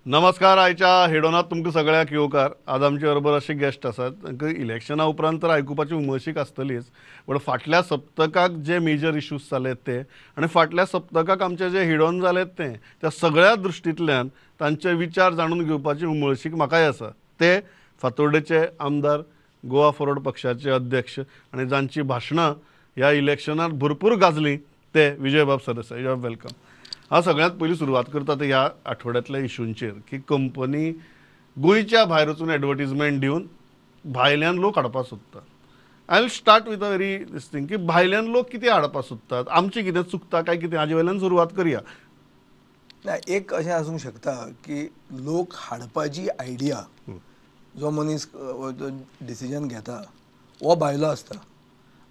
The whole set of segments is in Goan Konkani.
नमस्कार. आयच्या हेडोनात तुमकां सगळ्याक येवकार. आज आमचे बरोबर अशे गेस्ट आसात तांकां इलेक्शना उपरांत तर आयकुपाची उमळशीक आसतलीच, पण फाटल्या सप्तकाक जे मेजर इश्यूज जाले ते आनी फाटल्या सप्तकाक आमचे जे हेडोन जाले ते त्या सगळ्या दृश्टींतल्यान तांचे विचार जाणून घेवपाची उमळशीक म्हाकाय आसा. ते फातोर्डेचे आमदार, गोवा फॉरवर्ड पक्षाचे अध्यक्ष आनी जांची भाशणां ह्या इलेक्शनात भरपूर गाजलीं ते विजयबाब सरदेसाय. विजयबाब, welcome. हांव सगळ्यांत पयलीं सुरवात करता ते ह्या आठवड्यांतल्या इशूंचेर की कंपनी गोंयच्या भायर वचून एडवर्टीजमेंट दिवन भायल्यान लोक हाडपाक सोदतात. I will start with a very this thing की भायल्यान लोक कितें हाडपाक सोदतात, आमचें कितें चुकता काय कितें, हाजे वयल्यान सुरवात करया. ना, एक अशें आसूंक शकता की लोक हाडपाची आयडिया जो मनीस डिसिजन घेता हो भायलो आसता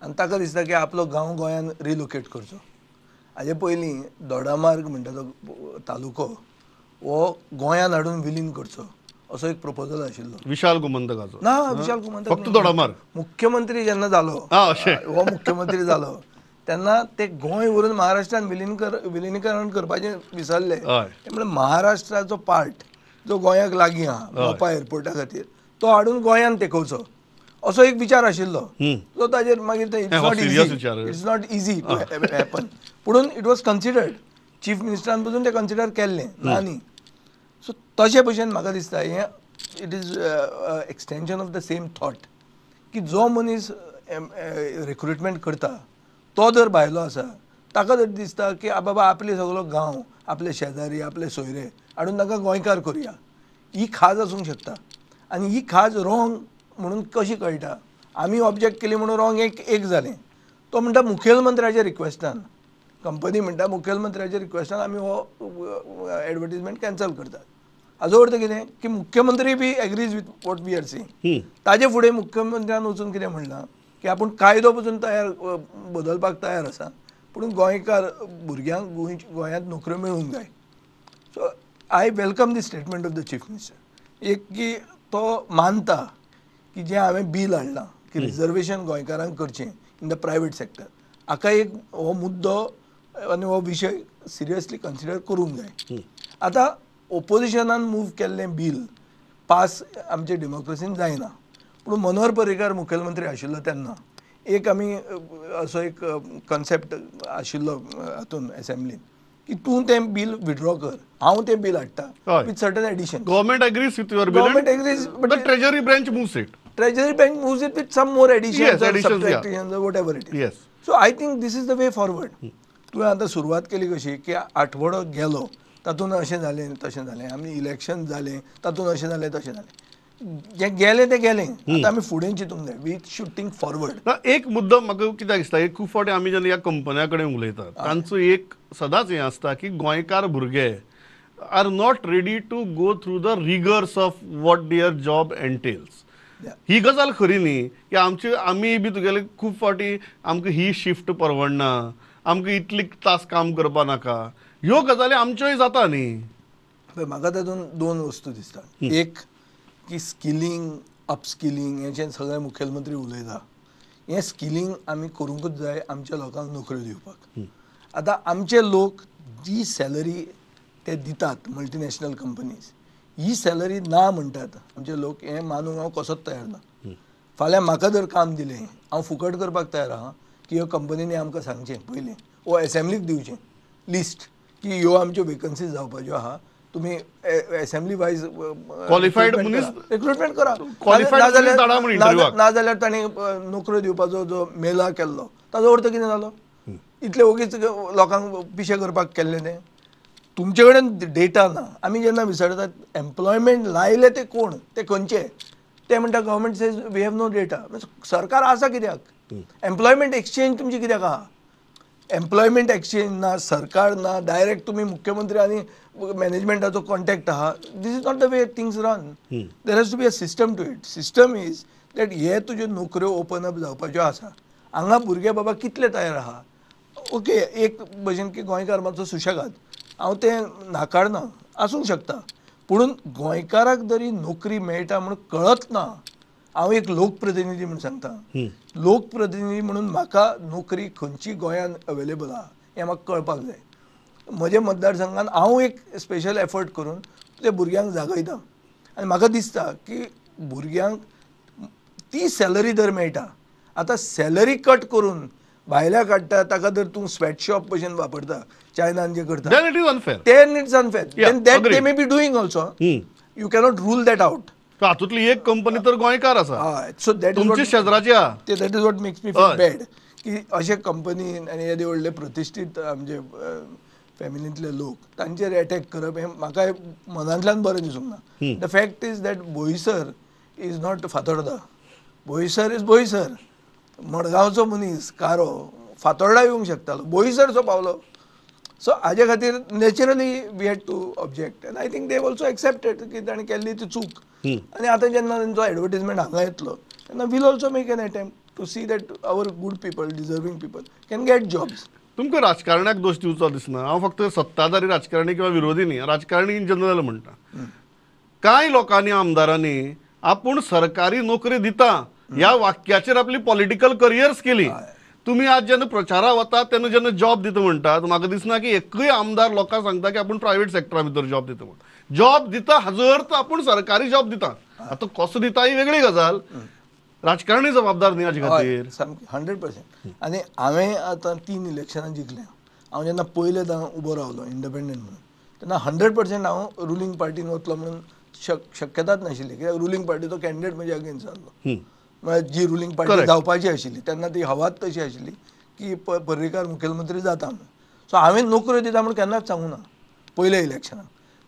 आनी ताका दिसता की आपलो गांव गोंयान रिलोकेट करचो. हाजे पयलीं दोडामार्ग म्हणटा तो तालुको हो गोंयान हाडून विलीन करचो असो एक प्रपोजल आशिल्लो विशाल गोमंतकाचो. ना, विशाल गोमंतक फक्त दोडामार्ग. मुख्यमंत्री जेन्ना जालो, हो मुख्यमंत्री जालो तेन्ना ते गोंय व्हरून महाराष्ट्रान विलिनीकरण करपाचें विसरले. ते म्हणल्यार महाराष्ट्राचो पार्ट जो गोंयाक लागीं आहा मोपा एअरपोर्टा खातीर तो हाडून गोंयान तेकोवचो असो एक विचार आशिल्लो. सो ताजेर मागीर ते it's not easy to happen, पुणून it was considered. Chief मिनिस्टरान पसून ते कन्सिडर केल्लें ना न्ही. सो तशे भशेन म्हाका दिसता हें it is extension of the same thought की जो मनीस रिक्रुटमेंट करता तो जर भायलो आसा ताका जर दिसता की बाबा आपले सगलो गांव, आपले शेजारी, आपले सोयरे हाडून तांकां गोंयकार करुया, ही खाज आसूंक शकता. आनी ही खाज रॉंग म्हणून कशी कळटा, आमी ऑब्जेक्ट केली म्हणून रॉंग एक जालें. तो म्हणटा मुखेलमंत्र्याच्या रिक्वेस्टान, कंपनी म्हणटा मुखेलमंत्र्याच्या रिक्वेस्टान आमी हो एडवर्टीजमेंट कॅन्सल करतात. हाजो अर्थ कितें की मुख्यमंत्री बी agrees with what we are seeing. ताजे फुडें मुख्यमंत्र्यान वचून कितें म्हणलां की आपूण कायदो पसून तयार बदलपाक तयार आसा, पूण गोंयकार भुरग्यांक गोंयांत नोकऱ्यो मेळूंक जाय. So I welcome the statement of the chief minister. एक की तो मानता की जें हांवें बील हाडलां की रिजर्वेशन गोंयकारांक करचें इन the private sector, हाका एक हो मुद्दो आनी हो विशय सिरियसली कन्सिडर करूंक जाय. आतां ओपोजिशनान मूव केल्लें बील पास आमचे डेमोक्रेसीन जायना, पूण मनोहर पर्रीकार मुखेलमंत्री आशिल्लो तेन्ना एक आमी असो एक कॉन्सेप्ट आशिल्लो हातून एसेंब्लीन की तूं तें बील विड्रॉ कर, हांव तें बील हाडटा with certain addition. Government agrees with your bill, government agrees, but the treasury branch moves it. Treasury bank moves it with some more additions or subtractions or whatever it is. Yes. So I think this is the way forward. तुवें आतां सुरवात केली कशी की आठवडो गेलो तातूंत अशें जालें तशें जालें, आमी इलेक्शन जालें तातूंत अशें जालें तशें जालें, जें गेलें तें गेलें, आतां आमी फुडें चिंतूंक जाय. We should think forward. एक मुद्दो म्हाका कित्याक दिसता, एक खूब फावटी आमी जेन्ना ह्या कंपन्यां कडेन उलयतात तांचो एक सदांच हें आसता की गोंयकार भुरगे are not ready to go through the rigours of what their job entails. ही गजाल खरी न्ही की आमची आमी बी तुगेले खूब फावटी आमकां ही शिफ्ट परवडना, आमकां इतली तास काम करपा नाका, ह्यो गजाली आमच्योय जाता न्ही. म्हाका तातूंत दोन वस्तू दिसता. एक की स्किलिंग, अपस्किलिंग हेचें सगळे मुखेलमंत्री उलयता, हें स्किलिंग आमी करूंकूच जाय आमच्या लोकांक नोकऱ्यो दिवपाक. आतां आमचे लोक जी सॅलरी ते दितात मल्टिनॅशनल कंपनीज, ही सॅलरी ना म्हणटात आमचे लोक, हें मानूंक हांव कसोच तयार ना. फाल्यां म्हाका जर काम दिलें हांव फुकट करपाक तयार आहा की ह्यो कंपनींनी आमकां सांगचें पयलीं वो एसेंब्लीक दिवचें लिस्ट की ह्यो आमच्यो वेकन्सीज जावपाच्यो आहा, तुमी एसेंब्ली वायज क्वॉलिफायड मनीस रिक्रुटमेंट करा, नाजाल्यार तांणी नोकऱ्यो दिवपाचो जो मेला केल्लो ताजो अर्थ कितें जालो? इतले ओगीच लोकांक पिशें करपाक केल्लें तें. तुमचे कडेन डेटा ना. आमी जेन्ना विचारतात एम्प्लॉयमेंट लायले ते कोण, ते खंयचे, ते म्हणटा government says we have no data. सरकार आसा कित्याक? एम्प्लॉयमेंट एक्सचेंज तुमची कित्याक आहा? एम्प्लॉयमेंट एक्सचेंज ना, सरकार ना, डायरेक्ट तुमी मुख्यमंत्री आनी मॅनेजमेंटाचो कॉन्टॅक्ट आहा. This is not the way things run. There has to be a system to it. System is that हे तुज्यो नोकऱ्यो ओपन अप जावपाच्यो आसा, हांगा भुरगे बाबा कितले तयार आहा. ओके, एक भशेन की गोंयकार मातसो सुशेगाद, हांव तें नाकारना, आसूंक शकता, पुणून गोंयकाराक जरी नोकरी मेळटा म्हणून कळत ना. हांव एक लोकप्रतिनिधी म्हूण सांगता, लोकप्रतिनिधी म्हणून म्हाका नोकरी खंयची गोंयांत अवेलेबल आहा हें म्हाका कळपाक जाय. म्हज्या मतदारसंघान हांव एक स्पेशल एफर्ट करून ते भुरग्यांक जागयता. आनी म्हाका दिसता की भुरग्यांक ती सॅलरी जर मेळटा, आतां सॅलरी कट करून भायल्या काडटा ताका जर तूं स्वेट शॉप भशेन वापरता चायनान जे करता, then it is unfair. Then it's unfair. Then that they may be doing also. You cannot rule that out. हातूंतली एक कंपनी तर गोंयकार आसा. हय, सो that तुमची शेजराची आहा. That is what makes me feel bad की अशे कंपनी आनी येदे व्हडले प्रतिश्ठीत आमचे फॅमिलींतले लोक तांचेर एटॅक करप हें म्हाका मनांतल्यान बरें दिसूंक ना. The fact is that Boisar is not Fatorda, Boisar is Boisar. मडगांवचो मनीस कारो फातोर्डा येवंक शकतालो, बोईसरचो पावलो. सो हाजे खातीर naturally we had to object and I think they also accepted की ताणें केल्ली ती चूक. आनी आतां जेन्ना तांचो एडवर्टीजमेंट हांगा येतलो तेन्ना we'll also make an attempt to see that our good people, deserving people can get jobs. तुमकां राजकारण्याक दोश दिवचो दिसना, हांव फक्त सत्ताधारी राजकारणी किंवा विरोधी न्ही, राजकारणी इन जनरल म्हणटा. कांय लोकांनी आमदारांनी आपूण सरकारी नोकरी दिता ह्या वाक्याचेर आपली पॉलिटिकल करियर्स केली. तुम्ही आज जेन्ना प्रचारा वतात तेन्ना जेन्ना जॉब दिता म्हणटात, म्हाका दिसना की एकूय आमदार लोकांक सांगता की आपूण प्रायवेट सेक्टरा भितर जॉब दिता म्हणून. जॉब दिता हाजो अर्थ आपूण सरकारी जॉब दिता. आतां कसो दिता ही वेगळी गजाल, राजकारणी जबाबदार न्ही हाजे खातीर. सामकी 100%. आनी हांवें आतां 3 इलेक्शनां जिखल्या. हांव जेन्ना पयले उबो रावलो इंडिपेंडंट म्हणून तेन्ना 100% हांव रुलींग पार्टीन वतलो म्हणून शक्यताच नाशिल्ली, कित्याक रुलींग पार्टीचो कॅन्डिडेट म्हजे अगेन्स्ट जाल्लो. म्हळ्यार जी रुलींग पार्टी जावपाची आशिल्ली तेन्ना ती हवाच तशी आशिल्ली की पर्रीकार मुखेलमंत्री जाता म्हणून. सो हांवें नोकऱ्यो दिता म्हणून केन्नाच सांगूं ना पयल्या इलेक्शनाक.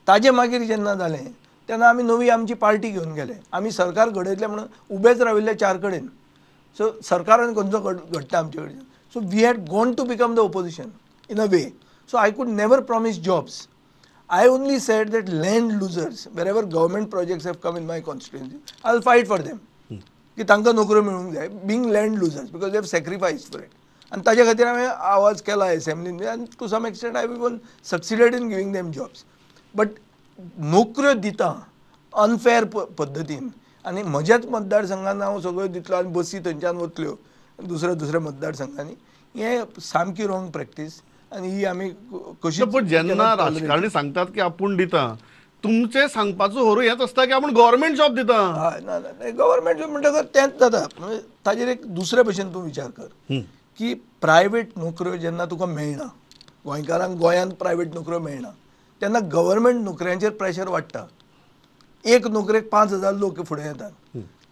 ताजे मागीर जेन्ना जालें तेन्ना आमी नवी आमची पार्टी घेवन गेले, आमी सरकार घडयतलें म्हणून उबेच राविल्ले 4 कडेन. सो सरकारान खंयचो घडटा आमचे कडेन. So we had gone to become the opposition in a way. So I could never promise jobs. I only said that land losers, wherever government projects have come in my constituency, I will fight for them की तांकां नोकऱ्यो मेळूंक जाय, being land losers because they have sacrifice for it. आनी ताजे खातीर हांवें आवाज केला एसेंब्लीन आनी to some extent I even succeeded in giving them jobs. But नोकऱ्यो दिता अनफेर पद्दतीन आनी म्हज्याच मतदारसंघान हांव सगळ्यो दितलो आनी बसी थंयच्यान वतल्यो दुसऱ्या दुसऱ्या मतदारसंघांनी, हें सामकी रॉंग प्रॅक्टीस. आनी ही आमी कशी. पण जेन्ना राजकारणी सांगतात की आपूण दिता, तुमचे सांगपाचो होरू हेंच आसता की आपूण गव्हर्मेंट जॉब दिता. हय, ना ना, गव्हर्मेंट जॉब म्हणटकच तेंच जाता. ताजेर एक दुसरे भशेन तूं विचार कर की प्रायवेट नोकऱ्यो जेन्ना तुका मेळना, गोंयकारांक गोंयांत प्रायवेट नोकऱ्यो मेळना, तेन्ना गव्हर्मेंट नोकऱ्यांचेर प्रेशर वाडटा. एक नोकरेक 5,000 लोक फुडें येतात,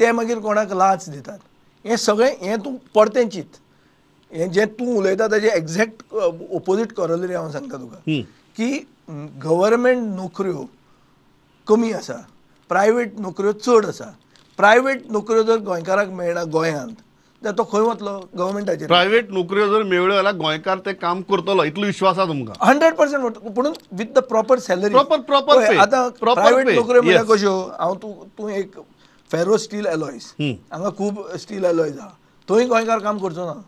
ते मागीर कोणाक लांच दितात. हें सगळें हें तूं परतें चीत, हें जें तूं उलयता ताजें एग्जॅक्ट ओपोजीट कॉरोलरी हांव सांगता तुका की गव्हर्मेंट नोकऱ्यो कमी आसा, प्रायवेट नोकऱ्यो चड आसा. प्रायवेट नोकऱ्यो जर गोंयकाराक मेळना गोंयांत जाल्यार तो खंय वतलो? गव्हर्मेंटाचेर. प्रायवेट नोकऱ्यो जर मेळ्ळ्यो जाल्यार गोंयकार ते काम करतलो इतलो विश्वास आसा तुमकां? 100%. पूण with the proper salary, proper. आतां प्रायवेट नोकऱ्यो म्हळ्यार कश्यो, हांव तूं एक फेरो स्टील एलॉयज, हांगा खूब स्टील एलॉयज आहा, थंय गोंयकार काम करचो ना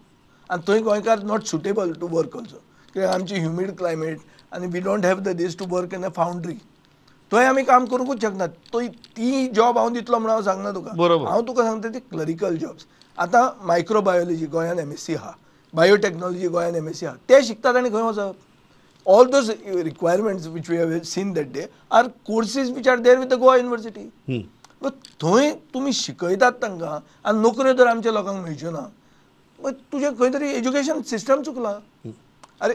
आनी थंय गोंयकार not suitable to work also, कित्याक आमची ह्युमीड क्लायमेट आनी we don't have the this to work in a foundry. थंय आमी काम करूंकूच शकना. ती जॉब हांव दितलो म्हणून हांव सांगना तुका, हांव तुका सांगता ती क्लरिकल जॉब्स. आतां मायक्रोबायोलॉजी गोंयान MSc आहा, बायोटॅक्नॉलॉजी गोंयान MSc आहा, ते शिकतात आनी खंय वचप? All those requirements which we have seen that day are courses which are there with the Goa university. थंय तुमी शिकयतात तांकां आनी नोकऱ्यो जर आमच्या लोकांक मेळच्यो ना, तुजें खंय तरी एज्युकेशन सिस्टम चुकलां. अरे,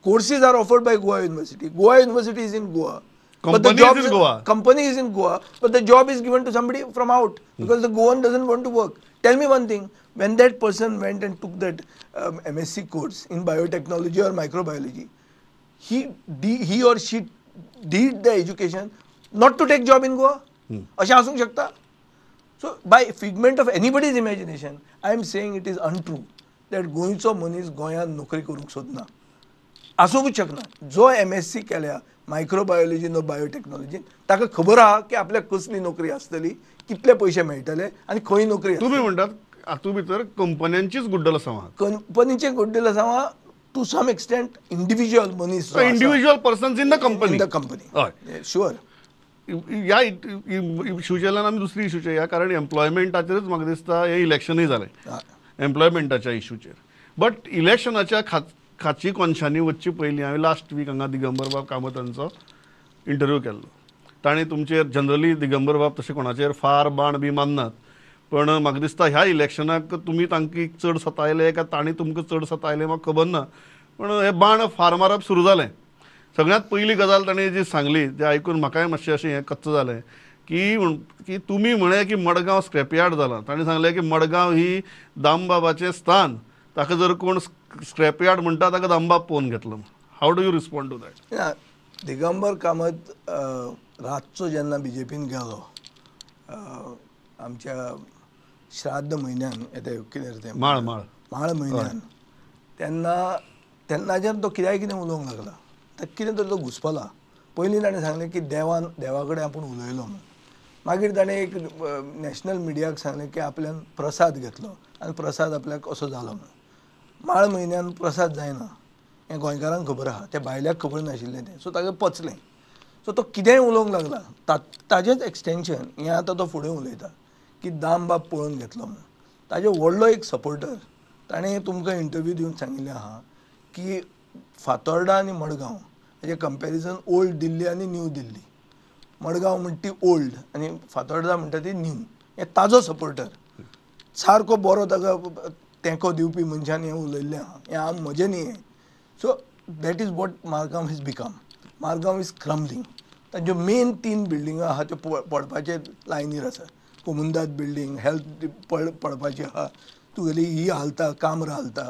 courses are offered by Goa university, Goa university is in Goa, but the job is in Goa, company is in Goa, but the job is given to somebody from out because the Goan doesn't want to work. Tell me one thing, when that person went and took that MSc course in biotechnology or microbiology, he or she did the education not to take job in Goa. अशें आसूंक शकता? So by figment of anybody's imagination, I am saying it is untrue that गोंयचो मनीस गोंयांत नोकरी करूंक सोदना, आसूंकूच शकना. जो MSc केल्या मायक्रोबायोलॉजी नो बायोटॅक्नॉलॉजी ताका खबर आहा की आपल्याक कसली नोकरी आसतली, कितले पयशे मेळटले आनी खंय नोकरी. तुमी म्हणटात हातूंत भितर कंपन्यांचीच गुड्डल आसा. कंपनीचें गुड्डल आसा टू सम एक्सटेंट, इंडिविज्युअल मनीस, individual persons in the company, in the company. हय, शुअर. ह्या इशूच्यान आमी दुसरी इशूचेर या, कारण एम्प्लॉयमेंटाचेरच म्हाका दिसता हें इलेक्शनूय जालें एम्प्लॉयमेंटाच्या इशूचेर. बट इलेक्शनाच्या खाची कोनशांनी वचचे पयलीं हांवें लास्ट वीक हांगा दिगंबर बाब कामत हांचो इंटरव्यू केल्लो. तांणी तुमचेर जनरली दिगंबर बाब तशें कोणाचेर फार बाण बी माननात, पण म्हाका दिसता ह्या इलेक्शनाक तुमी तांकां चड सतायले काय तांणी तुमकां चड सतायले म्हाका खबर ना, पण हे बाण फार मारप सुरू जालें. सगळ्यांत पयली गजाल ताणें जी सांगली तें आयकून म्हाकाय मातशें अशें हें कच्च जालें की तुमी म्हळें की मडगांव स्क्रॅपयार्ड जालां. ताणें सांगलें की मडगांव ही दामबाबाचें स्थान, ताका जर कोण स्क्रॅपयार्ड म्हणटा ताका दामबाब पळोवन घेतलो. How do you respond to that? Digambar Kamat रातचो जेन्ना बीजेपीन गेलो आमच्या श्राद्ध म्हयन्यान येता कितें तें माळ माळ माळ म्हयन्यान, तेन्ना तेन्नाच्यान तो कित्याक कितें उलोवंक लागला, तर कितें तरी तो घुसपला. पयलीं ताणें सांगलें की देवान देवा कडेन आपूण उलयलो म्हणून, मागीर ताणें एक नॅशनल मिडियाक सांगलें की आपल्यान प्रसाद घेतलो आनी प्रसाद आपल्याक असो जालो म्हणून. माळ म्हयन्यान प्रसाद जायना हें गोंयकारांक खबर आहा, त्या भायल्याक खबर नाशिल्लें तें, सो ताका पचलें. सो तो कितेंय उलोवंक लागला, ताजेंच एक्सटेंशन हें आतां तो फुडें उलयता की दामबाब पळोवन घेतलो म्हणून. ताजो व्हडलो एक सपोर्टर ताणें तुमकां इंटरव्यू दिवन सांगिल्लें आहा की फातोर्डा आनी मडगांव हाजें कंपॅरिजन ओल्ड दिल्ली आनी न्यू दिल्ली, मडगांव म्हणटा ती ओल्ड आनी फातोर्डा म्हणटा ती न्यू. हें ताजो सपोर्टर सारको बरो ताका तेंको दिवपी मनशान हें उलयल्लें आहा, हें हांव म्हजें न्ही हें. So that is what Margao is become. Margao is crumbling. तांच्यो मेन 3 बिल्डिंगो आहा त्यो पडपाचे लायनीर आसा. कोमुंदाद बिल्डींग हेल्थ पडपाची आहा, तुगेली ही हालता, कामरा हालता.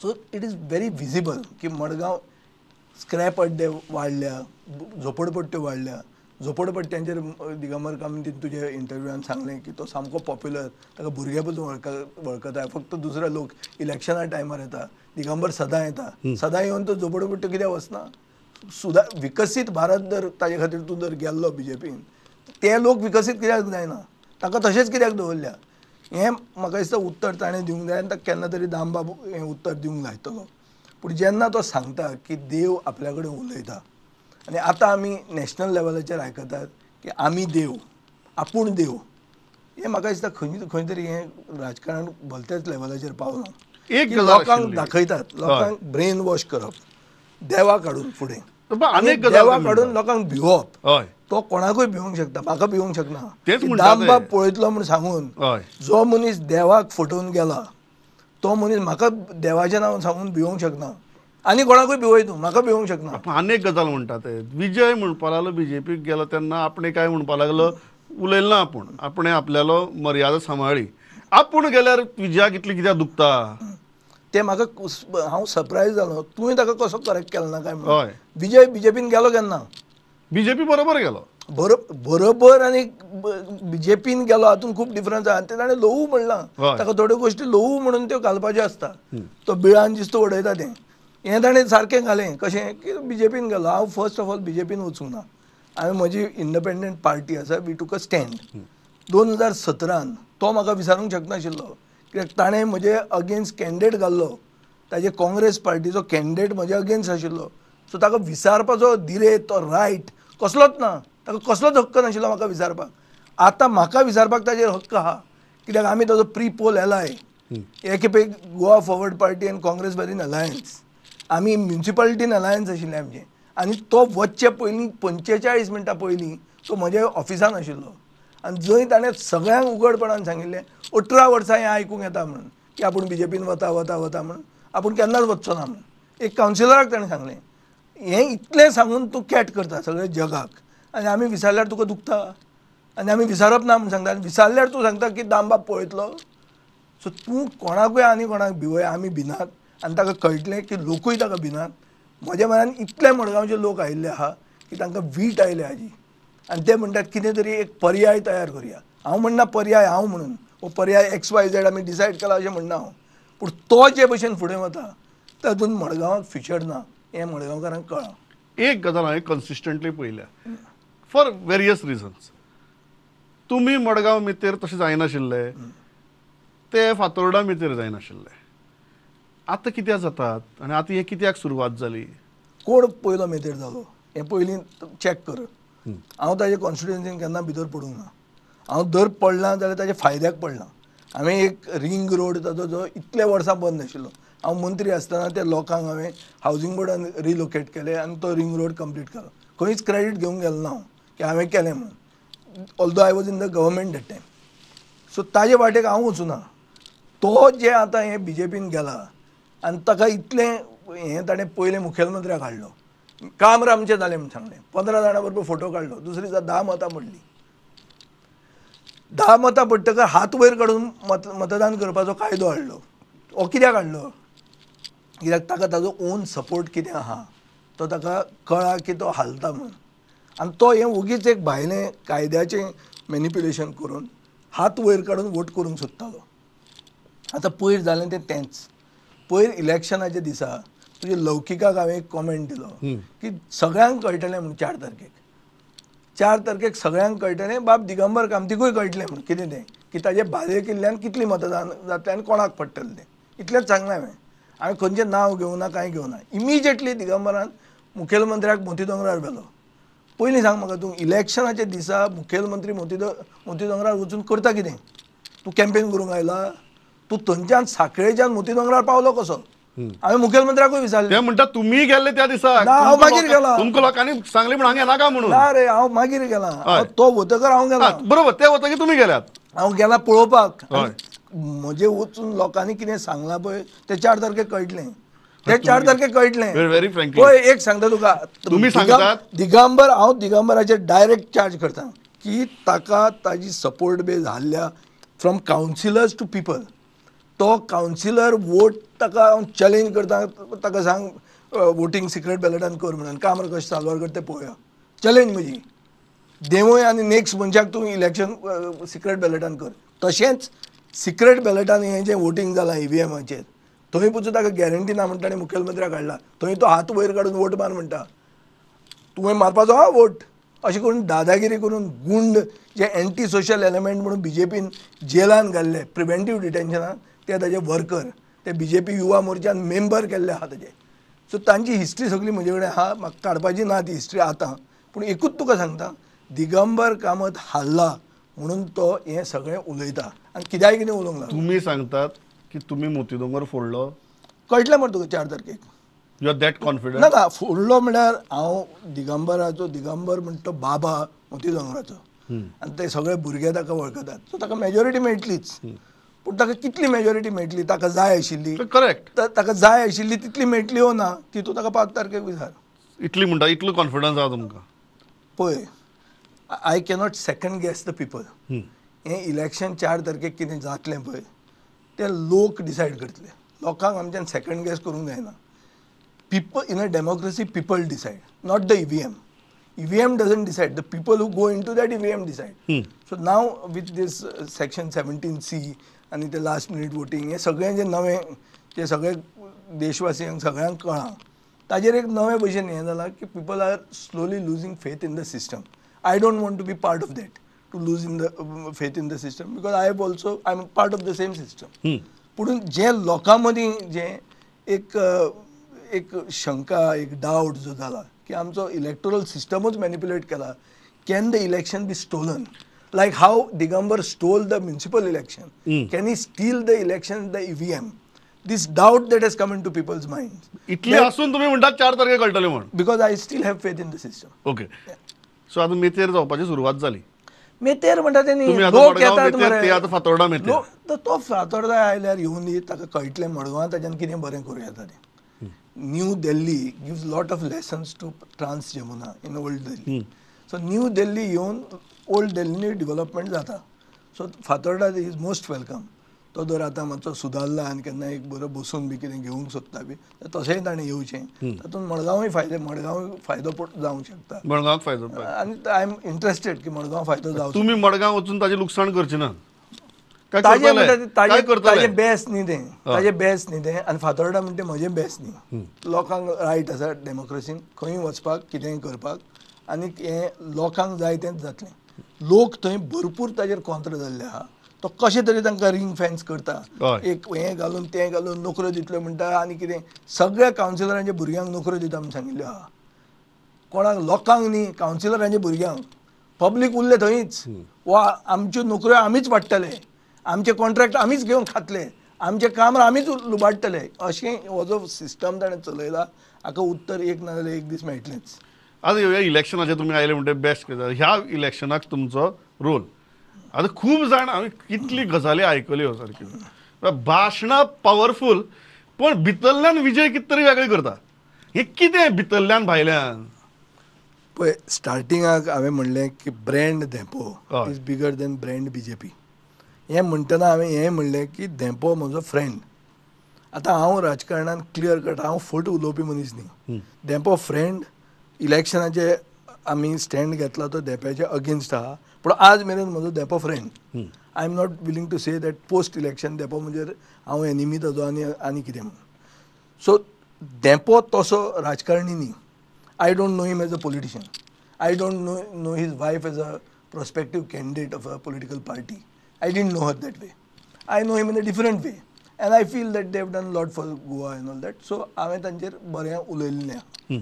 So it is very visible की मडगांव स्क्रॅप अड्डे वाडल्या, झोपडपट्ट्यो वाडल्या. झोपडपट्ट्यांचेर दिगंबर कामतीन तुज्या इंटरव्यूआन सांगलें की तो सामको पॉप्युलर, ताका भुरगे पसून वळखता, फक्त दुसरे लोक इलेक्शना टायमार येता, दिगंबर सदां येता, सदां येवन तो झोपडपट्ट्यो कित्याक वचना. सुदा विकसीत भारत जर ताजे खातीर तूं जर गेल्लो बीजेपीन, ते लोक विकसीत कित्याक जायना, ताका तशेंच कित्याक दवरल्या, हें म्हाका दिसता उत्तर ताणें दिवंक जाय आनी ताका केन्ना तरी दामबाब हें उत्तर दिवंक लायतलो. पूण जेन्ना तो सांगता की देव आपल्या कडेन उलयता, आनी आतां आमी नॅशनल लेवलाचेर आयकतात की आमी देव, आपूण देव, हें म्हाका दिसता खंय खंय तरी हें राजकारण भलत्याच लेवलाचेर पावलां. एक लोकांक दाखयतात, लोकांक ब्रेन वॉश करप, देवा काडून फुडें, देवा काडून लोकांक भिवप. तो कोणाकूय भिवंक शकता, म्हाका भिवंक शकना. दामबाब पळयतलो म्हूण सांगून जो मनीस देवाक फटोवन गेला तो मनीस म्हाका देवाचें नांव सांगून भिवंक शकना, आनी कोणाकूय भिवय तूं, म्हाका भिवंक शकना. आनी एक गजाल म्हणटा ते विजय म्हणपा लागलो बीजेपीक गेलो तेन्ना आपणें काय म्हणपा लागलो, उलयलें ना आपूण, आपणें आपल्यालो मर्यादा सांबाळ्ळी. आपूण गेल्यार विजयाक इतली कित्याक दुखता तें म्हाका, हांव सरप्रायज जालो. तुवें ताका कसो करेक्ट केलो ना काय म्हणून. विजय बीजेपीन गेलो केन्ना? बीजेपी बरोबर गेलो, बरोबर, आनी बीजेपीन गेलो हातूंत खूब डिफरन्स आहा. आनी तें ताणें ल्हवू म्हणलां, ताका थोड्यो गोश्टी ल्हवू म्हणून त्यो घालपाच्यो आसता. तो बिळान दिसता उडयता तें, हें ताणें सारकें घालें कशें की बीजेपीन गेलो. हांव फर्स्ट ऑफ ऑल बीजेपीन वचूंक ना, हांवें म्हजी इंडिपेंडंट पार्टी आसा, we took a stand. 2017 तो म्हाका विसारूंक शकनाशिल्लो, कित्याक ताणें म्हजे अगेन्स्ट कॅन्डिडेट घाल्लो, ताजे काँग्रेस पार्टीचो कॅन्डिडेट म्हजे अगेन्स्ट आशिल्लो. सो ताका विसारपाचो दिरेत, तो रायट कसलोच ना, ताका कसलोच हक्क नाशिल्लो म्हाका विसारपाक. आतां म्हाका विसारपाक ताजेर हक्क आहा, कित्याक आमी ताजो प्री पोल एलाय. एक खेपे गोवा फॉरवर्ड पार्टी आनी काँग्रेस वर इन अलायन्स, आमी म्युनिसिपालिटीन अलायन्स आशिल्लें आमचें. आनी तो वचचे पयलीं 45 मिनटां पयलीं तो म्हज्या ऑफिसान आशिल्लो, आनी जंय ताणें सगळ्यांक उगडपणान सांगिल्लें 18 वर्सां हें आयकूंक येता म्हणून की आपूण बीजेपीन वता वता वता म्हणून, आपूण केन्नाच वचचो ना म्हणून. एक कावन्सिलराक ताणें सांगलें. हें इतलें सांगून तूं कॅट करता सगळ्या जगाक, आनी आमी विसारल्यार तुका दुखता, आनी आमी विसारप ना म्हूण सांगता, आनी विसारल्यार तूं सांगता की दामबाब पळयतलो. सो तूं कोणाकूय आनी कोणाक भिवय, आमी भिनात. आनी ताका कळटलें की लोकूय ताका भिनात. म्हज्या मनान इतले मडगांवचे लोक आयिल्ले आहा की तांकां वीट आयल्या हाजी, आनी ते म्हणटात कितें तरी एक पर्याय तयार करुया. हांव म्हणना पर्याय हांव म्हणून, हो पर्याय एक्स वाय झेड आमी डिसायड केला अशें म्हणना हांव, पूण तो जे भशेन फुडें वता तातूंत मडगांवाक फ्युचर ना हें मडगांवकारांक कळ्ळां. एक गजाल हांवें कन्सिस्टंटली पळयल्या फॉर वेरियस रिजन्स, तुमी मडगांव मितेर तशें जायनाशिल्ले, ते फातोर्डा मितेर जायनाशिल्ले, आतां कित्याक जातात आनी आतां हें कित्याक सुरवात जाली? कोण पयलो मेतेर जालो हें पयलीं चॅक कर. हांव ताजे कॉन्स्टिट्युएन्सीन केन्ना भितर पडूंक ना. हांव दर पडलां जाल्यार ताजे फायद्याक पडलां. हांवें एक रिंग रोड ताजो जो इतले वर्सां बंद आशिल्लो, हांव मंत्री आसतना त्या लोकांक हांवें हावजींग बोर्डान रिलोकेट केलें आनी तो रिंग रोड कंप्लीट केलो. खंयच क्रेडीट घेवंक गेलो ना हांव. की हांवें केलें म्हणून, although I was in the government that time. So ताजे वाटेक हांव वचूना. तो जे आतां हे बीजेपीन गेला आनी ताका इतलें हें ताणें पयलें मुखेलमंत्र्याक हाडलो, काम आमचें जालें म्हूण सांगलें, 15 जाणां बरोबर फोटो काडलो, दुसरी दिसा 10 मतां पडलीं. 10 मतां पडटकर हात वयर काडून मतदान करपाचो कायदो हाडलो. हो कित्याक हाडलो? कित्याक ताका ताजो ओन सपोर्ट कितें आहा तो ताका कळ्ळा की तो हालता म्हणून. आनी तो हें ओगीच एक भायलें कायद्याचें मॅनिप्युलेशन करून हात वयर काडून वोट करूंक सोदतालो. आतां पयर जालें तें तेंच. पयर इलेक्शनाच्या दिसा तुजे लौकिकाक हांवें एक कॉमेंट दिलो की सगळ्यांक कळटलें म्हूण 4 तारखेक, 4 तारखेक सगळ्यांक कळटलें, बाब दिगंबर कामतीकूय कळटलें म्हूण कितें तें, की ताजे बाले किल्ल्यान कितली मतदान जातलें आनी कोणाक पडटलें तें, इतलेंच सांगलें हांवें. हांवें खंयचें नांव घेवना, कांय घेवना. इमिजिएटली दिगंबरान मुखेलमंत्र्याक मोती दोंगरार व्हेलो. पयलीं सांग म्हाका तूं, इलेक्शनाच्या दिसा मुखेलमंत्री मोती दोंगरार वचून करता कितें? तूं कॅम्पेन करूंक आयला? तूं थंयच्यान सांखळेच्यान मोती दोंगरार पावलो कसो? हांवें मुखेलमंत्र्याकूय विचारलें. ते म्हणटा तुमी गेल्ले त्या दिसा. ना, हांव मागीर गेला. तुमकां लोकांनी सांगलें म्हण हांगा येनाका म्हणून. ना रे, हांव मागीर गेला. तो वतकर हांव गेला. बरोबर, ते वतकीर तुमी गेल्यात. हांव गेला पळोवपाक. म्हजें वचून लोकांनी कितें सांगलां पळय तें 4 तारखेक कळटलें. ते 4 तारखेक कळटलें. व्हेरी फ्रँकली पळय, एक सांगता तुका, तुमी सांगतात दिगंबर, हांव दिगंबराचेर डायरेक्ट चार्ज करता की ताका ताजी सपोर्ट बेज हाडल्या फ्रॉम कावन्सिलर्स टू पिपल. तो कावन्सिलर वोट ताका हांव चॅलेंज करता, ताका सांग वोटींग सिक्रेट बॅलटान कर म्हणून, काम कशें साल्वार करता तें पळोवया. चॅलेंज म्हजी. देवय आनी नेक्स्ट मनशाक तूं इलेक्शन सिक्रेट बॅलटान कर. तशेंच सिक्रेट बॅलटान हें जें वोटींग जालां ईव्हीएमाचेर, थंय पसून ताका गॅरंटी ना म्हण ताणें मुखेलमंत्र्याक हाडला. थंय तो हात वयर काडून वोट मार म्हणटा, तुवें मारपाचो हा वोट. अशें करून दादागिरी करून गुंड जे एंटी सोशल एलिमेंट म्हणून बीजेपीन जेलान घाल्ले प्रिवेंटीव डिटेन्शनान, ते ताजे वर्कर, ते बीजेपी युवा मोर्चान मेंबर केल्ले आहा ताजे. सो तांची हिस्ट्री सगळी म्हजे कडेन आहा, म्हाका काडपाची ना ती हिस्ट्री आतां. पूण एकूच तुका सांगता, दिगंबर कामत हाल्ला म्हणून तो हें सगळें उलयता आनी कित्याय कितें उलोवंक लागला. तुमी सांगतात की तुमी मोती दोंगर फोडलो, कळटलें मरे तुका 4 तारखेक. You are that confident? ना ना, फोडलो म्हळ्यार हांव दिगंबराचो, दिगंबर म्हणटा तो बाबा मोती दोंगराचो, आनी ते सगळे भुरगे ताका वळखतात. सो ताका मेजॉरिटी मेळटलीच. पूण ताका कितली मेजॉरिटी मेळटली, ताका जाय आशिल्ली, करेक्ट, ताका जाय आशिल्ली तितली मेळटली ओ ना, ती तूं ताका 5 तारखेक विचार. इतली म्हणटा, इतलो कॉन्फिडन्स आहा तुमकां? पळय, I cannot second guess the people. हें इलेक्शन 4 तारखेक कितें जातलें पळय ते लोक डिसायड करतले. लोकांक आमच्यान सेकंड गॅस करूंक जायना. People in a democracy, people decide, not the EVM. EVM doesn't decide, the people who go into that EVM decide. So now with this section 17C आनी ते लास्ट मिनीट वोटींग, हें सगळें जें नवें ते सगळे देशवासियांक सगळ्यांक कळ्ळां, ताजेर एक नवें भशेन हें जालां की people are slowly losing faith in the system. I don't want to be part of that, to lose in the faith in the system, because I have also, I am part of the same system. पूण जे लोकां मदीं जें एक एक शंका, एक डावट जो जाला की आमचो इलेक्टोरल सिस्टमूच मॅनिप्युलेट केला, can the election be stolen? Like how Digambar stole the municipal election, can he steal the election, the EVM? This doubt that has come into people's mind. इतले आसून तुमी म्हणटात 4 तारखेक कळटलें म्हण? Because I still have faith in the system. Okay, so आतां मेतेर जावपाची सुरवात जाली. मेतेर म्हणटा ते न्ही, लोक येतात मरे. आतां फातोर्डा मेतेर, तो फातोर्डा आयल्यार येवन दी, ताका कळटलें मडगांवां ताच्यान कितें बरें करूं येता तें. New Delhi gives lot of lessons to Trans Jamuna in old Delhi. So New Delhi येवन ओल्ड दिल्लीनी डेव्हलपमेंट जाता. So Fatorda is most welcome. तो जर आतां मातसो सुदारला आनी केन्ना एक बरो बसून बी कितें घेवंक सोदता बी, तशेंय ताणें येवचें. तातूंत मडगांवूय फायदे, मडगांवूय फायदो जावंक शकता. मडगांवाक फायदो, आनी I am interested की मडगांव फायदो जावचो. तुमी मडगांव वचून ताजें लुकसाण करचें ना. ताजें बेस न्ही तें, ताजें बेस न्ही तें. आनी फातोर्डा म्हणटा म्हजें बेस न्ही. लोकांक रायट आसा डेमोक्रेसीन खंय वचपाक, कितेंय करपाक, आनी हें लोकांक जाय तेंच जातलें. लोक थंय भरपूर ताजेर कॉन्त्र जाल्ले आहा. तो कशें तरी तांकां रिंग फेन्स करता, एक हें घालून तें घालून नोकऱ्यो दितल्यो म्हणटा आनी कितें. सगळ्या कावन्सिलरांच्या भुरग्यांक नोकऱ्यो दिता म्हूण सांगिल्ल्यो आहा. कोणाक, लोकांक न्ही, कावन्सिलरांच्या भुरग्यांक. पब्लीक उरलें थंयच. वा आमच्यो नोकऱ्यो आमीच वाडटले, आमचे कॉन्ट्रॅक्ट आमीच घेवन खातले, आमचें काम आमीच लुबाडटले, अशें हो जो सिस्टम ताणें चलयला हाका उत्तर एक ना जाल्यार एक दीस मेळटलेंच. आतां ह्या इलेक्शनाचेर तुमी आयले म्हणटा बेस्ट ह्या इलेक्शनाक तुमचो रोल. आतां खूब जाण हांवें कितली गजाली आयकल्यो सारक्यो, भाशणां पावरफूल पण भितरल्यान विजय कितें तरी वेगळें करता. हें कितें भितरल्यान भायल्यान? पळय स्टार्टिंगाक हांवें म्हणलें की brand Dempo is bigger than brand BJP. हें म्हणटना हांवें हें म्हणलें की धेंपो म्हजो फ्रेंड. आतां हांव राजकारणान क्लियर कट, हांव फट उलोवपी मनीस न्ही. धेंपो फ्रेंड, इलेक्शनाचे आमी स्टँड घेतला तो धेंप्याचे अगेन्स्ट आहा, पूण आज मेरेन म्हजो Dempo friend. I am not willing to say that post election Dempo म्हणजे हांव एनिमी ताजो आनी आनी कितें म्हणून. सो धेंपो तसो राजकारणी न्ही. I don't know him as a politician. I don't know his wife as a prospective candidate of a political party. I didn't know her that way. I know him in a different way. And I feel that they have done a lot for Goa and all that. So हांवें तांचेर बरें उलयल्लें आहा.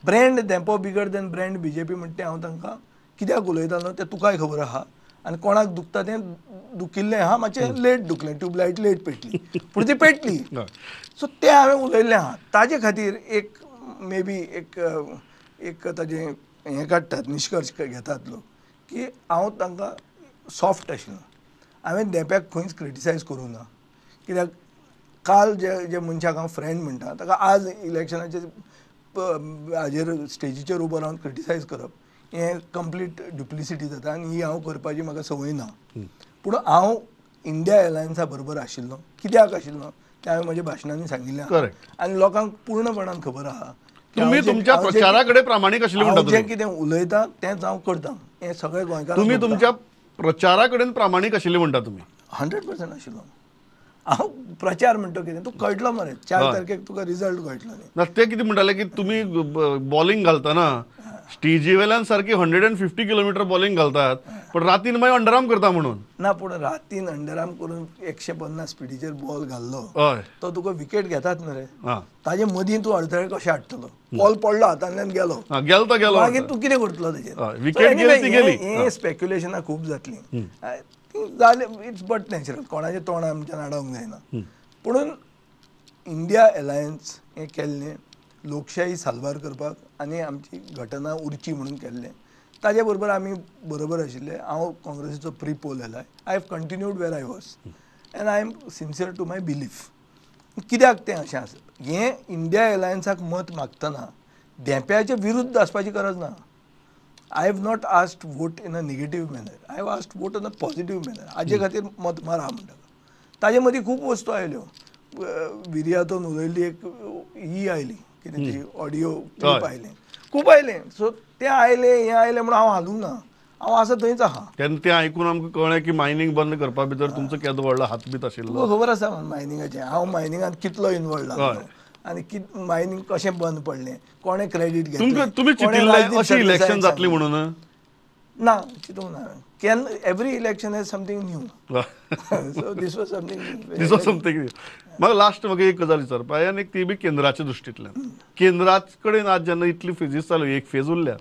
Brand Dempo bigger than brand BJP म्हणटा हांव तांकां कित्याक उलयतालो तें तुकाय खबर आहा आनी कोणाक दुखता तें दुखिल्लें आहा, मातशें लेट दुखलें, ट्यूबलायट लेट पेटली पूण ती पेटली. सो तें हांवें उलयल्लें आहा. ताजे खातीर एक मे बी एक एक ताजें हें काडटात, निश्कर्श घेतात लोक की हांव तांकां सॉफ्ट आशिल्लो. हांवें धेंप्याक खंयच क्रिटिसायज करूंक ना, कित्याक काल जे जे मनशाक हांव फ्रेंड म्हणटा ताका आज इलेक्शनाचे हाजेर स्टेजीचेर उबो रावन क्रिटिसायज करप हें कंप्लीट डुप्लिसिटी जाता आनी ही हांव करपाची म्हाका संवय ना. पूण हांव इंडिया एलायन्सा बरोबर आशिल्लो. कित्याक आशिल्लो तें हांवें म्हज्या भाशणांनी सांगिल्लें आनी लोकांक पूर्णपणान खबर आहा. तुमी तुमच्या प्रचारा कडेन प्रामाणीक आशिल्ले म्हणटा, जें कितें उलयता तेंच हांव करता, हें सगळें गोंयकार. तुमी तुमच्या प्रचारा कडेन प्रामाणीक आशिल्ले म्हणटा तुमी? 100% आशिल्लो. हांव प्रचार म्हणटा कितें तूं कळटलो मरे, 4 तारखेक तुका रिजल्ट कळटलो न्ही. ना ते कितें म्हणटाले की तुमी बॉलिंग घालतना स्टेजी वेल्यान सारकी 150 किलोमिटर बॉलिंग घालतात, पण रातीन मागीर अंडरआर्म करता म्हणून. ना, पूण रातीन अंडरआर्म करून 150 स्पिडीचेर बॉल घाल्लो तो तुका विकेट घेतात मरे. ताजे मदीं तूं अडथळे कशें हाडटलो? बॉल पडलो हातांतल्यान गेलो, गेलो तो गेलो, मागीर तूं कितें करतलो तेजेर? विकेट गेली गेली. हें स्पेक्युलेशनां खूब जातलीं, ती जालें, it's but natural, कोणाचें तोंड आमच्यान आडावंक जायना. पुणून इंडिया एलायन्स हें केल्लें लोकशाही साल्वार करपाक आनी आमची घटना उरची म्हणून केल्लें. ताजे बरोबर आमी बरोबर आशिल्ले. हांव काँग्रेसीचो pre poll ally. I have continued where I was and I am sincere to my belief. कित्याक तें अशें आसा, हें इंडिया एलायन्साक मत मागतना धेंप्याचे विरुद्ध आसपाची गरज ना. I have not asked vote in a negative manner, I have asked vote in a positive manner. हाजे खातीर मत मारा म्हणटा. ताजे मदीं खूब वस्तू आयल्यो, विर्यातोन उलयल्ली एक ही आयली कितें ती ऑडियो क्लिप आयलें, खूब आयलें. सो तें आयलें हें आयलें म्हणून हांव हालूंक ना, हांव आसा थंयच आहा. तेन्ना तें आयकून आमकां कळ्ळें की मायनींग बंद करपा भितर तुमचो केदो व्हडलो हातबीत आशिल्लो. तुका खबर आसा मायनिंगाचें, हांव मायनिंगान कितलो इनवॉल्व आसलो आनी मायनींग कशें बंद पडलें, कोणें क्रेडीट घेतलें. तुमी चिंतिल्लें अशें इलेक्शन जातलें म्हणून? ना, चिंतूंक ना. केन्ना every election has something new, so this was something new. This was something new. म्हाका लास्ट म्हाका एक गजाल विचारपा आनी ती बी केंद्राच्या दृश्टींतल्यान. केंद्राच कडेन आज जेन्ना इतली फेजीस चालू, एक फेज उरल्या,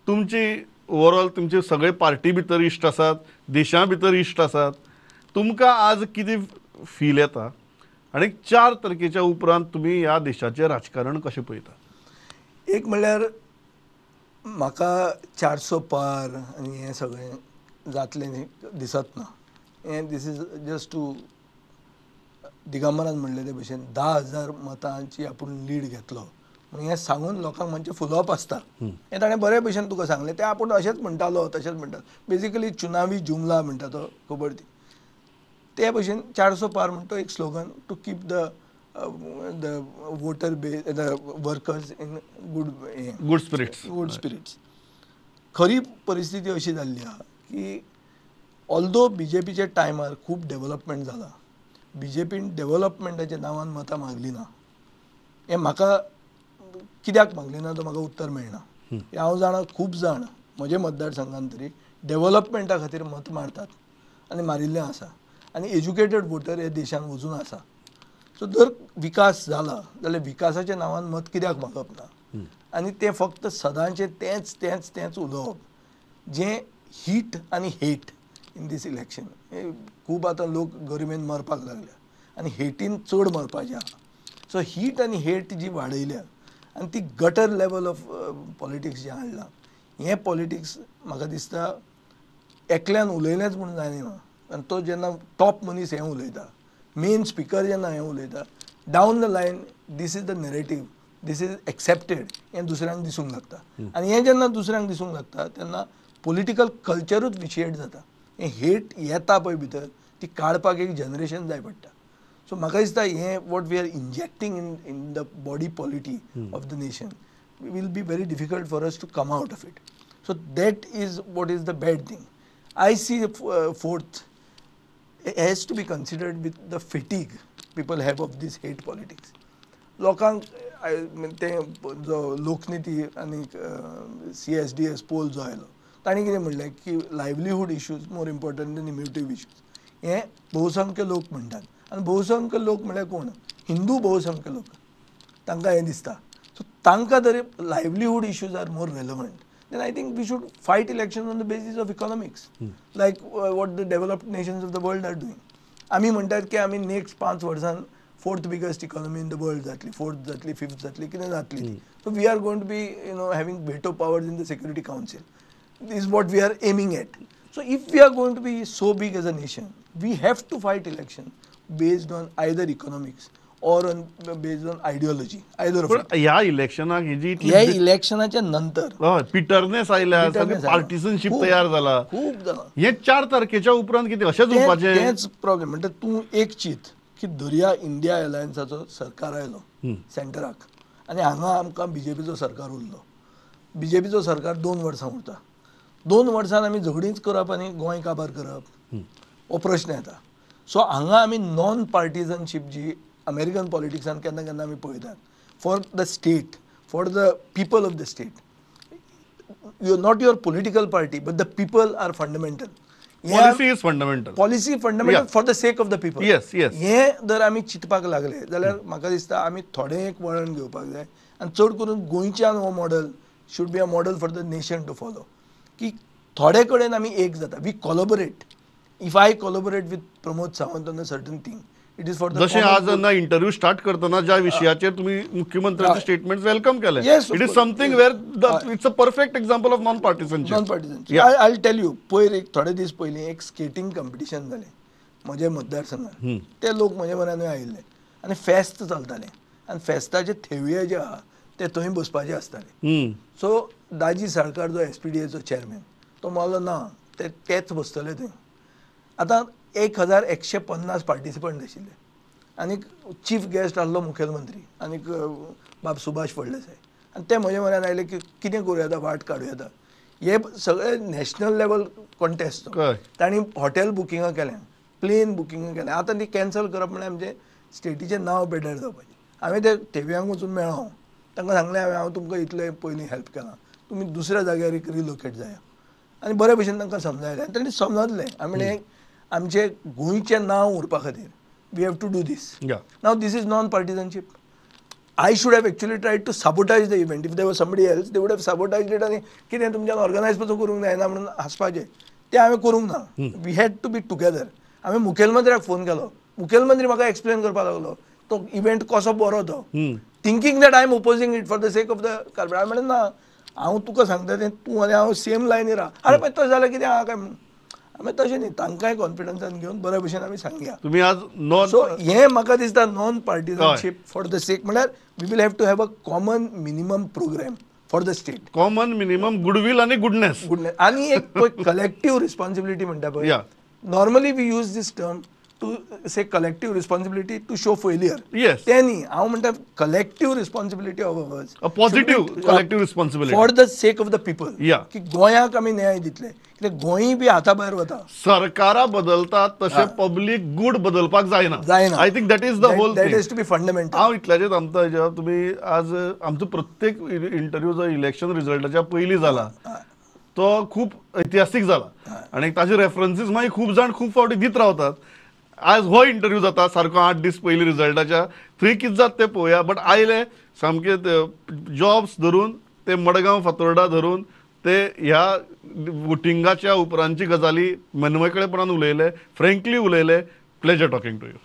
तुमची ओवरऑल तुमचे सगळे पार्टी भितर इश्ट आसात, देशा भितर इश्ट आसात, तुमकां आज कितें फील येता आनी 4 तारखेच्या उपरांत तुमी ह्या देशाचें राजकारण कशें पळयता? एक म्हणल्यार म्हाका 400 पार आनी हें सगळें जातलें न्ही दिसत ना. हें this is just to दिगंबरान म्हणलें ते भशेन 10,000 मतांची आपूण लीड घेतलो म्हणून हें सांगून लोकांक म्हणजे फुलोवप आसता. हें ताणें बरे भशेन तुका सांगलें, तें आपूण अशेंच म्हणटालो तशेंच म्हणटालो. बेजिकली चुनावी जुमला म्हणटा तो, खबर ती. ते भशेन 400 पार म्हणटा एक slogan to keep the the voter base, the workers in good good spirits. Good spirits. खरी परिस्थिती अशी जाल्ली आहा की ऑल्दो बीजेपीच्या टायमार खूब डेवलपमेंट जाला, बीजेपीन डेवलपमेंटाच्या नांवान मतां मागली ना. हें म्हाका कित्याक मागली ना तो म्हाका उत्तर मेळना. हांव जाणा खूब जाण म्हजे मतदारसंघान तरी डेवलपमेंटा खातीर मत मारतात आनी मारिल्लें आसा आनी एज्युकेटेड वोटर हे देशान वचून आसा. सो जर विकास जाला जाल्यार विकासाच्या नांवान मत कित्याक मागप ना? आनी तें फक्त सदांचें तेंच तेंच तेंच उलोवप जें हीट आनी हेट इन these election. खूब आतां लोक गरिबेन मरपाक लागल्या आनी हेटीन चड मरपाचें आहा. सो हीट आनी हेट जी वाडयल्या आनी ती गटर लेवल ऑफ पॉलिटिक्स जें हाडलां हें पॉलिटिक्स म्हाका दिसता एकल्यान उलयलेंच म्हूण जायना. आनी तो जेन्ना टॉप मनीस हें उलयता, मेन स्पिकर जेन्ना हें उलयता, down the line this is the narrative, this is accepted हें दुसऱ्यांक दिसूंक लागता. आनी हें जेन्ना दुसऱ्यांक दिसूंक लागता तेन्ना पॉलिटिकल कल्चरूच विशिएट जाता. हें हेट येता पळय भितर, ती काडपाक एक जनरेशन जाय पडटा. सो म्हाका दिसता हें what we are injecting in the body polity of the nation will be very difficult for us to come out of it. So that is what is the bad thing. I see fourth has to be considered with the fatigue people have of this hate politics. लोकांक ते जो लोकनिती आनी CSDS पोल जो आयलो तांणी कितें म्हणलें की livelihood issues more important than emotive issues. हें बहुसंख्य लोक म्हणटात आनी बहुसंख्य लोक म्हळ्यार कोण? हिंदू बहुसंख्य लोक, तांकां हें दिसता. सो तांकां तरी livelihood issues are more relevant, then I think we should fight elections on the basis of economics, like what the developed nations of the world are doing. आमी म्हणटात की आमी नेक्स्ट 5 वर्सां 4th biggest economy in the world जातली, 4th जातली, 5th जातली, कितें जातली. So we are going to be, you know, having veto powers in the Security Council. This is what we are aiming at. So if we are going to be so big as a nation, we have to fight election based on either economics or on based on ideology. Either of it. ह्या इलेक्शनाक ही ह्या इलेक्शनाच्या नंतर पिटरनेस आयल्या, पार्टिसनशीप तयार जाला खूब जाला. हे 4 तारखेच्या उपरांत कितें अशेंच उरपाचें? तेंच प्रॉब्लेम. म्हणटा तूं एक चीत की दर्या इंडिया अलायन्साचो सरकार आयलो सेंटराक आनी हांगा आमकां बीजेपीचो सरकार उरलो. बीजेपीचो सरकार 2 वर्सां उरता. 2 वर्सान आमी झगडींच करप आनी गोंय काबार करप हो प्रश्न येता. सो हांगा आमी नॉन पार्टिजनशीप जी अमेरिकन पॉलिटिक्सान केन्ना केन्ना आमी पळयतात, for the state, for the people of the state, you not your political party but the people are fundamental. Policy is fundamental. Policy fundamental for the sake of the people. Yes, yes. हें जर आमी चिंतपाक लागले जाल्यार म्हाका दिसता आमी थोडें एक वळण घेवपाक जाय. आनी चड करून गोंयच्यान हो model should be a model for the nation to follow, की थोडे कडेन आमी एक जाता, we collaborate. If I collaborate with Pramod Sawant on a certain thing, it is for the जशें आज ना इंटरव्यू स्टार्ट करतना ज्या विशयाचेर तुमी मुख्यमंत्र्याचे स्टेटमेंट welcome केले, it is something where it's a perfect example of non partisanship. Non partisanship. I will tell you, पयर एक थोडे दीस पयलीं एक स्केटींग कॉम्पिटिशन जालें म्हज्या मतदारसंघात. ते लोक म्हज्या मनानूय आयिल्ले आनी फेस्त चलतालें आनी फेस्ताचे थेवये जे आहा ते थंय बसपाचे आसताले. सो दाजी साळकार जो SPDAचो चेअरमॅन तो म्हणलो ना ते तेच बसतले थंय. आतां 1150 पार्टिसिपंट आशिल्ले आनी चीफ गेस्ट आसलो मुखेलमंत्री आनीक बाब सुभाष फळदेसाय. आनी ते म्हज्या मनान आयले की कितें करूं येता, वाट काडूं येता. हे सगळे नॅशनल लेवल कॉन्टेस्ट, तांणी हॉटेल बुकिंगां केल्या, प्लेन बुकिंगां केल्या. आतां ती कॅन्सल करप म्हळ्यार आमचें स्टेटीचें नांव बेटर जावपाचें. हांवें ते थेव्यांक वचून मेळ्ळो, तांकां सांगलें हांवें हांव तुमकां इतलें पयलीं हेल्प केलां, तुमी दुसऱ्या जाग्यार एक रिलोकेट जाया. आनी बरे भशेन तांकां समजायलें आनी तांणी समजलें. आमी आमचें गोंयचें नांव उरपा खातीर we have to do this. Now this is non partisanship. I should have actually tried to sabotage the event. If there was somebody else they would have sabotaged it. आनी कितें तुमच्यान ऑर्गनायज पसून करूंक जायना म्हणून हांसपाचें, तें हांवें करूंक ना. We had to be together. हांवें मुखेलमंत्र्याक फोन केलो, मुखेलमंत्री म्हाका एक्सप्लेन करपाक लागलो तो इव्हेंट कसो बरो तो, thinking that I am opposing it for the sake of the corporate. हांवें म्हणलें ना, हांव तुका सांगता तें तूं आनी हांव सेम लायनीर आहा. आरे पळय तशें जाल्यार कितें आहा काय म्हणून. आमी तशें न्ही, तांकांय कॉन्फिडन्सान घेवन बऱ्या भशेन आमी सांगया. तुमी आज नॉन सो हें म्हाका दिसता non partisanship for the sake म्हळ्यार we will have to have a common minimum programme for the state. Common minimum goodwill आनी गुडनेस. गुडनेस आनी एक कलेक्टीव रिस्पॉन्सिबिलिटी म्हणटा पळय. Normally we use this term to say collective responsibility to show failure. Yes. तें न्ही, हांव म्हणटा collective responsibility of ours, a positive collective responsibility for the sake of the people. की गोंयाक आमी न्याय दितले, कित्याक गोंय बी हाता भायर वता. सरकारां बदलतात तशें पब्लीक गूड बदलपाक जायना. जायना. I think that is the whole that is to be fundamental. हांव इतल्याचेर थांबता. जेन्ना तुमी आज आमचो प्रत्येक इंटरव्यू जो इलेक्शन रिजल्टाच्या पयलीं जाला तो खूब ऐतिहासीक जाला आनी ताचे रेफरन्सीस मागीर खूब जाण खूब फावटी दीत रावतात. आज हो इंटरव्यू जाता सारको 8 दीस पयलीं रिजल्टाच्या, थंय कितें जाता तें पळोवया. बट आयले सामके जॉब्स धरून ते मडगांव फातोर्डा धरून ते ह्या वोटिंगाच्या उपरांतची गजाली मनमेकळेपणान उलयले, फ्रेंकली उलयले. Pleasure talking to you.